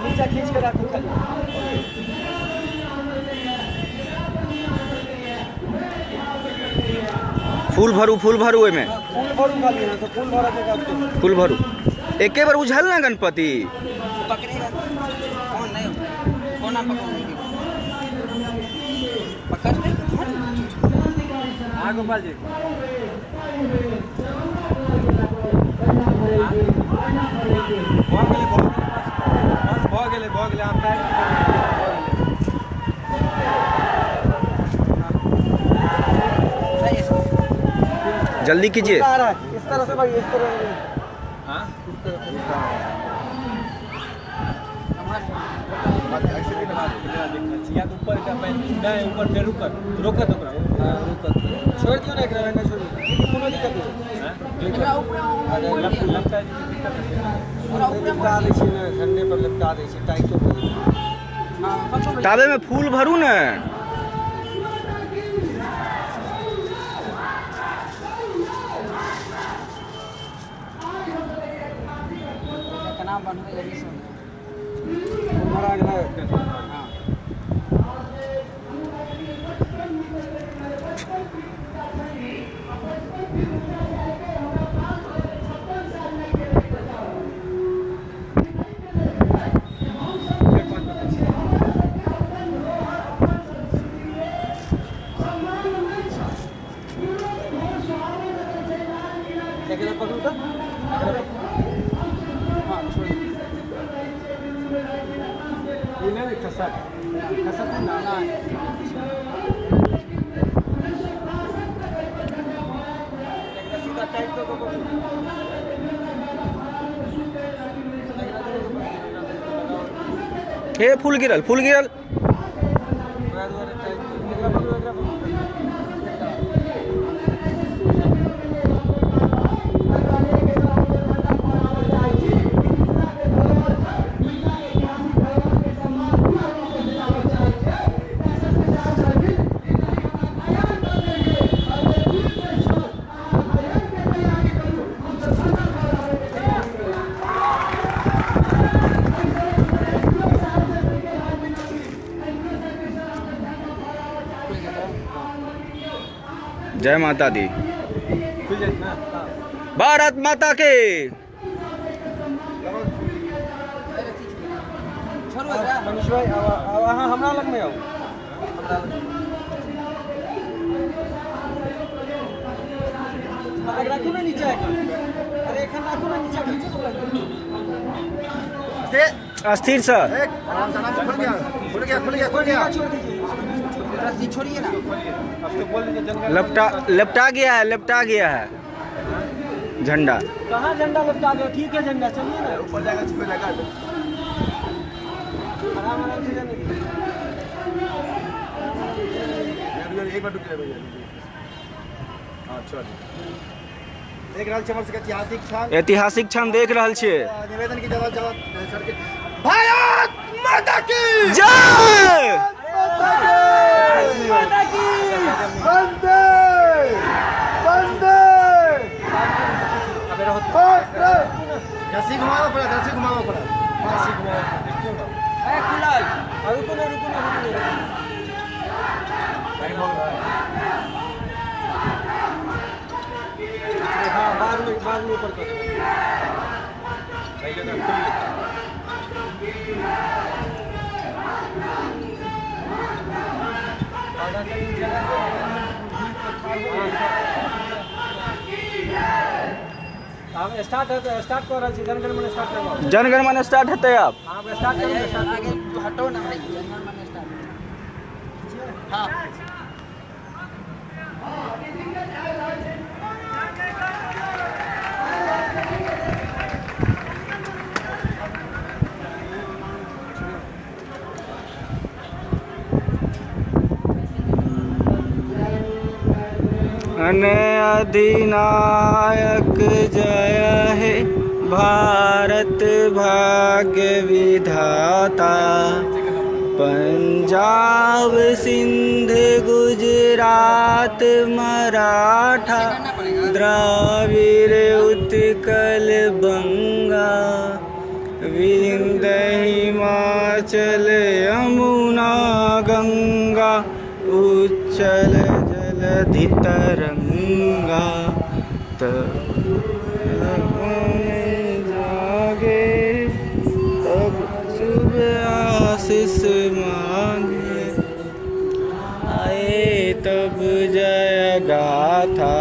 नीचा खींच के रखो खाली। फूल भरू, फूल भरू एमे। फूल भरू खाली ना तो फूल भरा के फूल भरू। एके बार उझल ना गणपति। पकड़ेगा कौन? नहीं कौन ना पकड़ेगा? पकड़ ले। हां गोपाल जी बस भ गेलै भ गेलै आप टाइम जल्दी कीजिए। इस तरह से भाई, इस तरह से। हां इस तरह से ऐसे भी ना देखा या तो ऊपर का नहीं ऊपर फिर रुक रोकत ओकरा। हां रुकत छोड़ दियो ना एकरा, ना छोड़ दियो कोनो दिक्कत नहीं। हां अरे लपटा दिक्कत है पूरा ऊपर लपटा दै छी ना, झंडे पर लपटा दै छी टाइटो हो। हां ताबे में फूल भरू ना। केना बनबै लगी सुन भरा गेलै। हां एकरा पकड़ू तो। हां छोड़ ये नहीं खसक खसक ना ना एकरा सीधा टाइट कर के पकड़ू। हे फूल गिरल, फूल गिरल। ओकरा दुआरे टाइट एकरा पकड़ू, एकरा पकड़ू। जय माता दी, खुल जाए ना। भारत माता के। छोड़ो एकरा। मनीष भाई अब अहाँ हमरा लग में आओ, हमरा लग में राखू ना नीचा। अरे एखन राखू ना नीचा, खींचो तो अस्थिर सर। आराम से, आराम से। खुल गया खुल गया खुल गया खुल गया। छोड़ दीजिए रस्सी, छोड़िए ना। अब तो बोल दीजिए जंगल लपटा लपटा गया है, लपटा गया है झंडा। कहाँ झंडा लपटा गया? ठीक है झंडा, चलिए ना ऊपर जाएगा, छू जाएगा। आराम आराम से जाने दीजिए। एक बार रुक जाए भैया। हां चल देख रहल छी हमर सबके ऐतिहासिक क्षण, ऐतिहासिक क्षण देख रहल छियै। निवेदन की जवाब जवाब सर के भारत माता की जय, माता की वंदे वंदे। रस्सी घुमाओ पड़ा, रस्सी घुमाओ पड़ा, रस्सी घुमाओ। देखियो ना ए खुलल। रुको ना, रुको ना, रुको ना। टाइम हो रहा है। हां बाद में, बाद में ऊपर कर देंगे भाई। जगह खुल अब स्टार्ट है तो स्टार्ट कर रहल छी। जनगण मन स्टार्ट करब, जनगण मन स्टार्ट हेतै अब। हां स्टार्ट करू, स्टार्ट आगे हटो ना भाई, जनगण मन स्टार्ट। हां अने अधिनायक जय हे भारत भाग्य विधाता। पंजाब सिंध गुजरात मराठा द्राविड़ उत्कल बंगा विंध्य हिमाचल यमुना गंगा उच्चल जलधि तरंगा। तब जागे तब शुभ आशीष मांगे आए तब जय गाथा।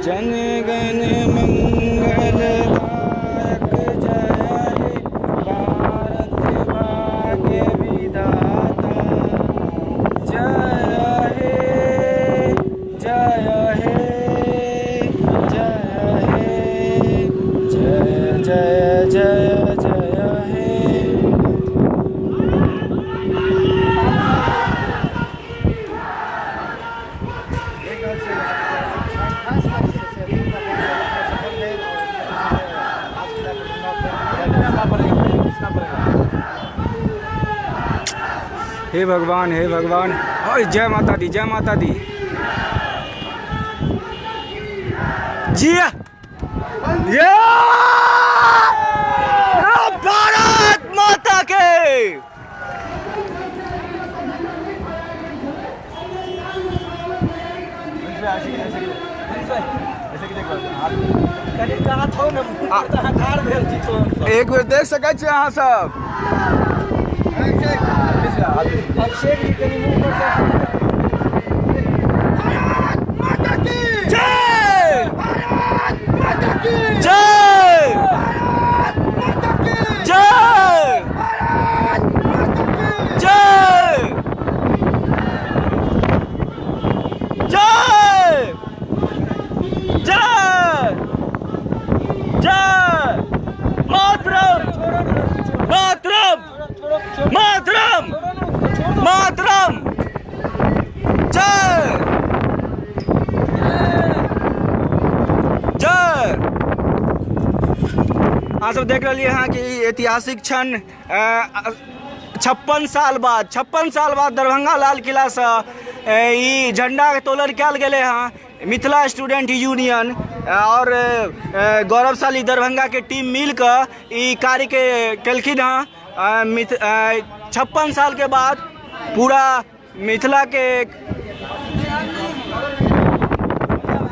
जन गण मंगल दायक जय हे भारत भाग्य विधाता। जय हे जय हे जय हे जय जय जय जय हे। हे भगवान हे भगवान, और जय माता दी जय माता दी। जी ये भारत माता के। एक बेर देख सकै छी अहाँ सब। जय जय जय जय जय जय जय। मातरम मातरम मातरम मातरम। जय जय। अहाँ सब देख रही हैं कि ऐतिहासिक क्षण 56 साल बाद 56 साल बाद दरभंगा लाल किला से ई झंडा के तोलन कयल गेलै हँ। मिथिला स्टूडेंट यूनियन और गौरवशाली दरभंगा के टीम मिलकर ई कार्य के केलखिन हँ। 56 साल के बाद पूरा मिथिला के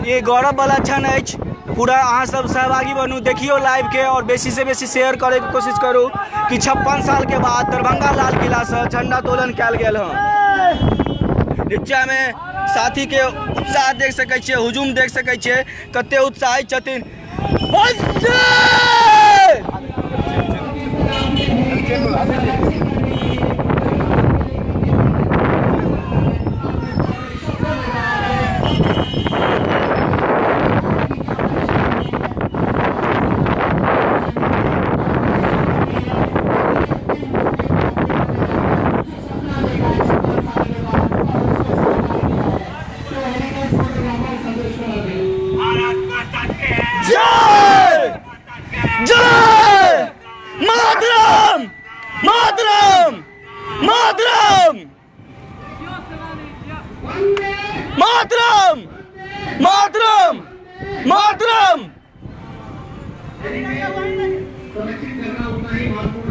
ये गौरव वाला क्षण अछि। पूरा अहाँ सब सहभागी बनू, देखियो लाइव के और बेसी से बेसी शेयर करे के कोशिश करू कि 56 साल के बाद दरभंगा लाल किला से झंडा तोलन कयल गेल हँ। नीचा में साथी के उत्साह देख सकै छियै, हुजूम देख सकै छियै, कते उत्साहित छथिन। जय जय मातरम मातरम मातरम मातरम मातरम मातरम। करना उतना ही महत्वपूर्ण।